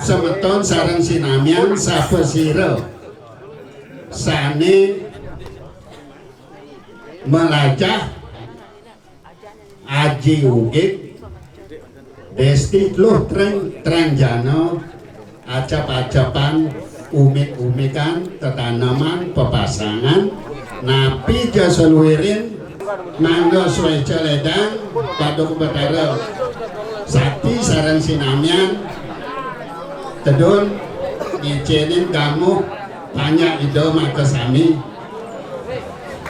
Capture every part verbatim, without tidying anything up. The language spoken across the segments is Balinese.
Semeton sareng sinamian sapasira sane malajah aji ugig, desti tluh tren-, trenjana, acep-acepan, umik-umikan, tetaneman, pepasangan, napi ja saluirin, mangga sueca ledang, Paduka Betara sakti sareng sinamian, tedun, ngicenin gamuh, panjak Ida makasami,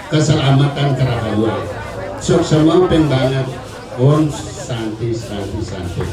keselamatan kerahayu. Suksema ping banget. Om Santi, Santi, Santi.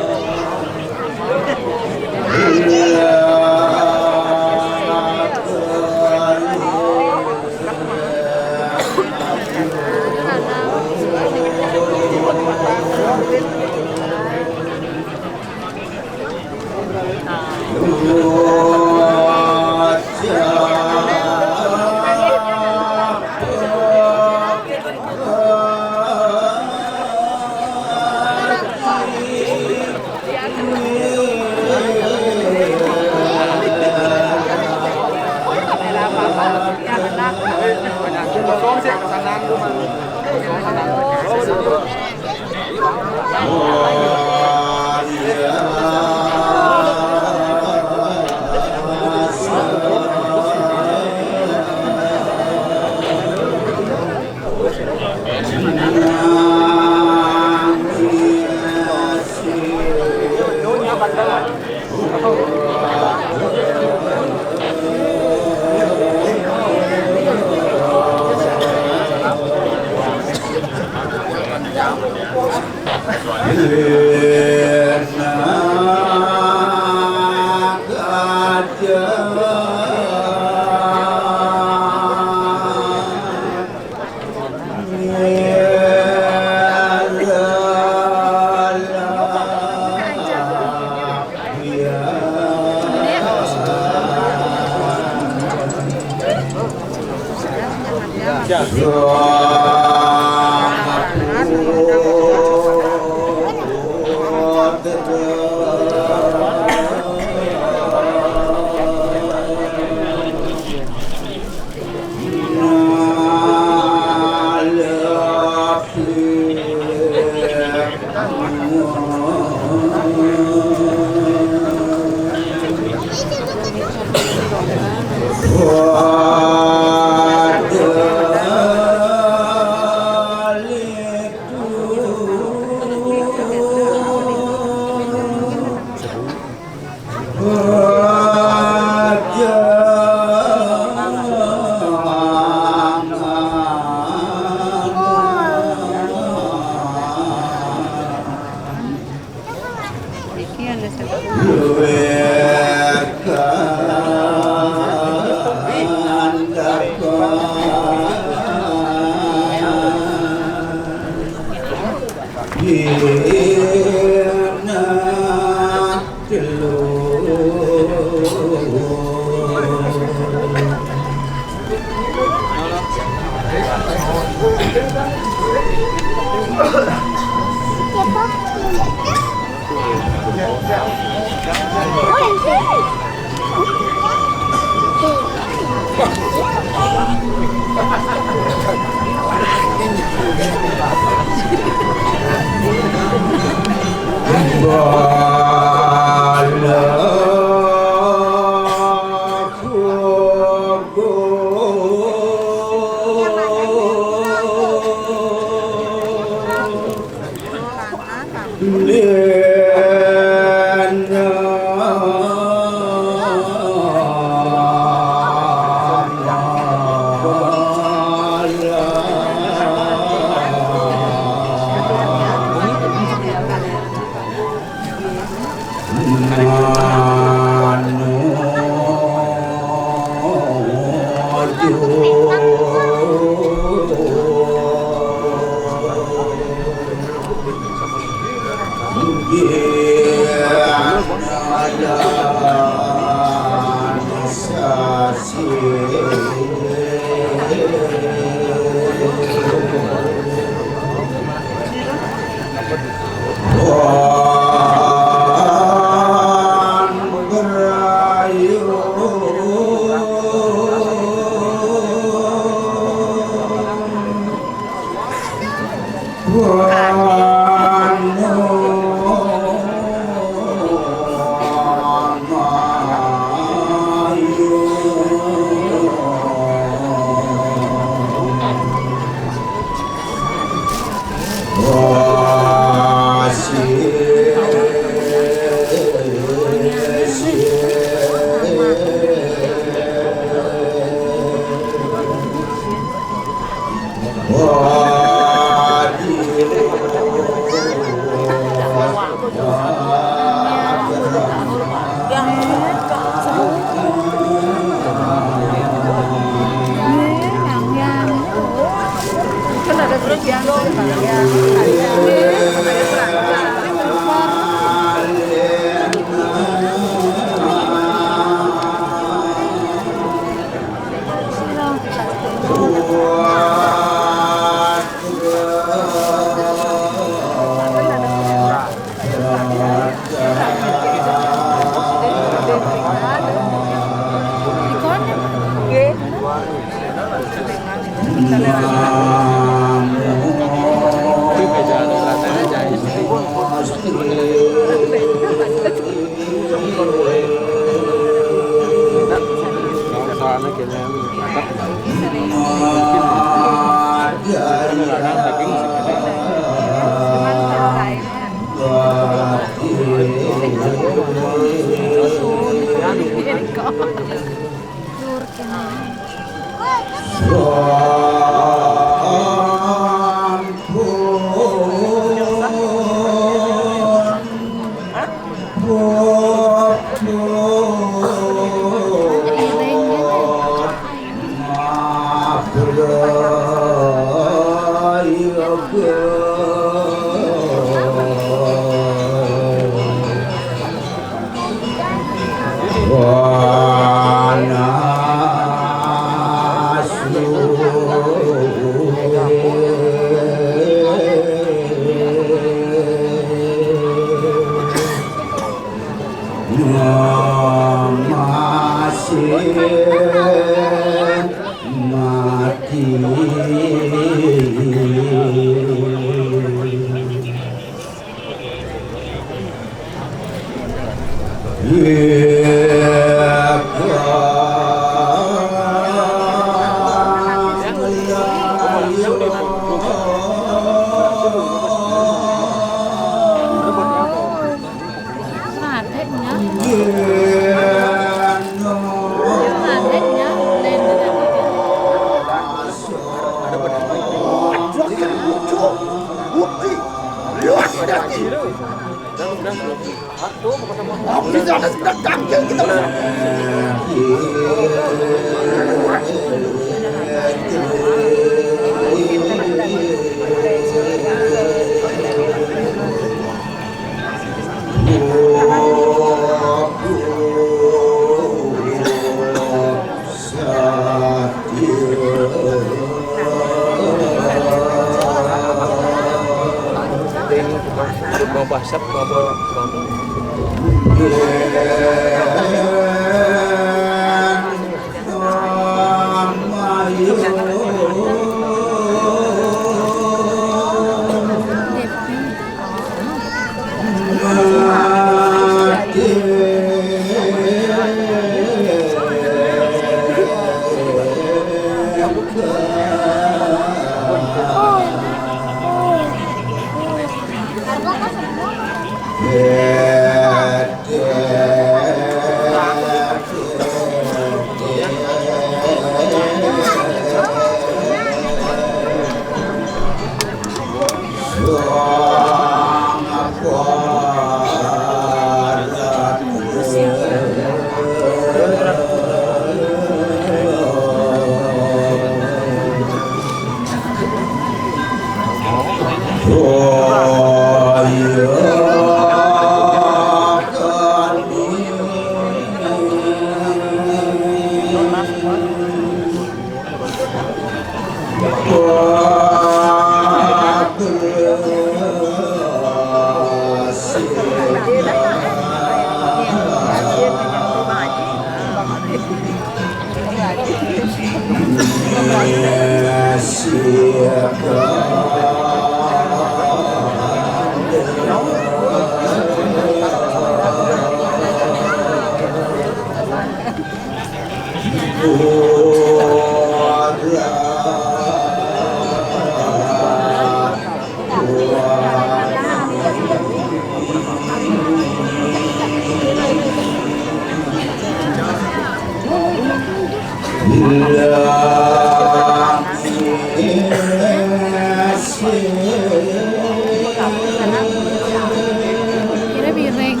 Kira piring.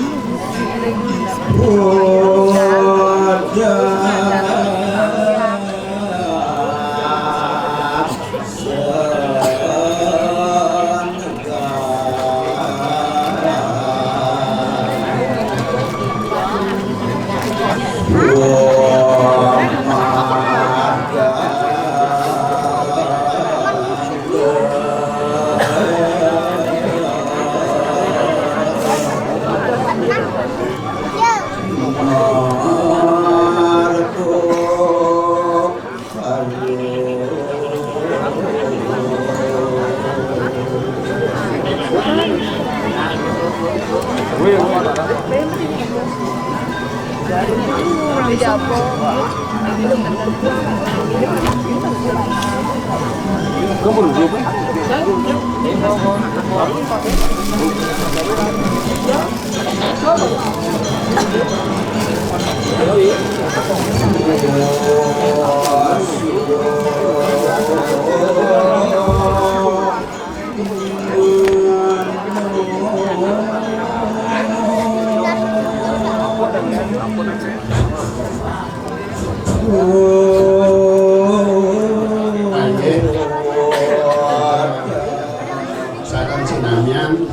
Sareng sinamian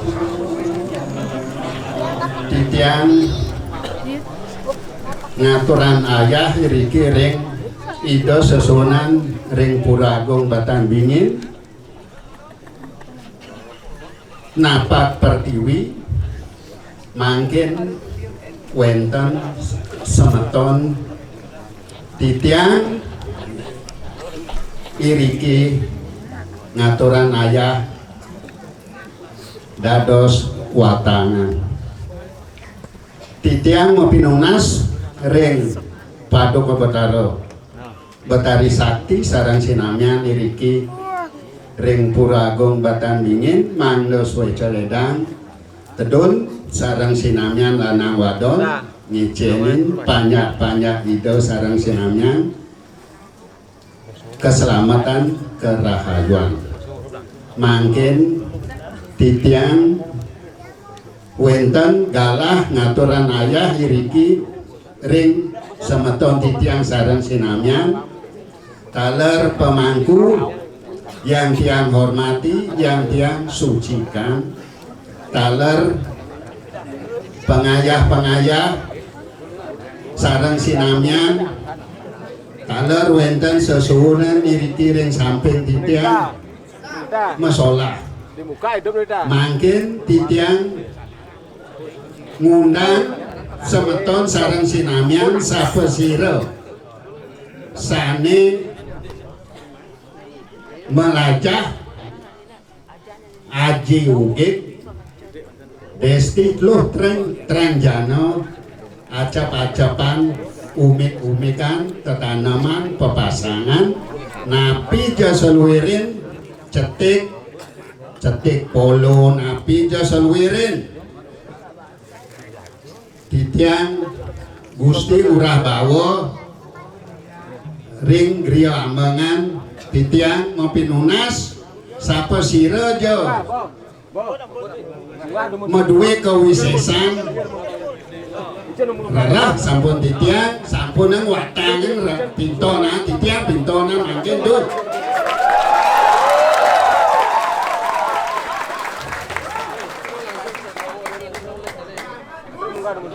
titiang ngaturang ayah iriki ring Ida sesuhunan ring Pura Agung Batan Bingin, napak pertiwi, mangkin wenten semeton titiang iriki ngaturang ayah dados watangan. Titiang mapinunas ring Paduka Betara Betari Sakti sareng sinamian iriki ring Pura Agung Batan Bingin, mangda suéca ledang tedun sareng sinamian lanang wadon ngicénin panjak-panjak Ida sareng sinamian kaselametan karahayuan. Mangkin titiang wénten galah ngaturang ayah iriki ring semeton titiang sareng sinamian, taler pamangku yang tiang hormati, yang tiang sucikan, taler pangayah-pangayah sareng sinamian, taler wénten sesuhunan iriki ring samping titiang masolah. Mangkin titiang ngundang semeton sareng sinamian sapasira sane malajah aji ugig, desti tluh tren-, trenjana, acep-acepan, umik-umikan, tetaneman, pepasangan, napi ja saluirin, cetik, cetik polo, napi ja saluirin. Titiang Gusti Ngurah Bawa ring griya ambengan, titiang mapinunas sapasira ja madue kawisesan rereh sampun titiang, sampunang watangan re-, pintonan, titiang pintonan mangkin tuh.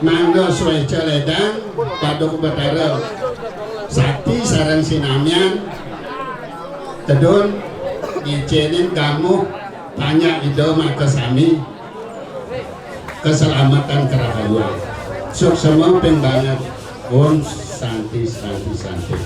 Mangda sueca ledang, Paduka Betara Sakti sareng sinamian tedun ngicenin gamuh panjak Ida makasami, keselamatan kerahayuan. Suksema ping banget. Om Santi, Santi, Santi.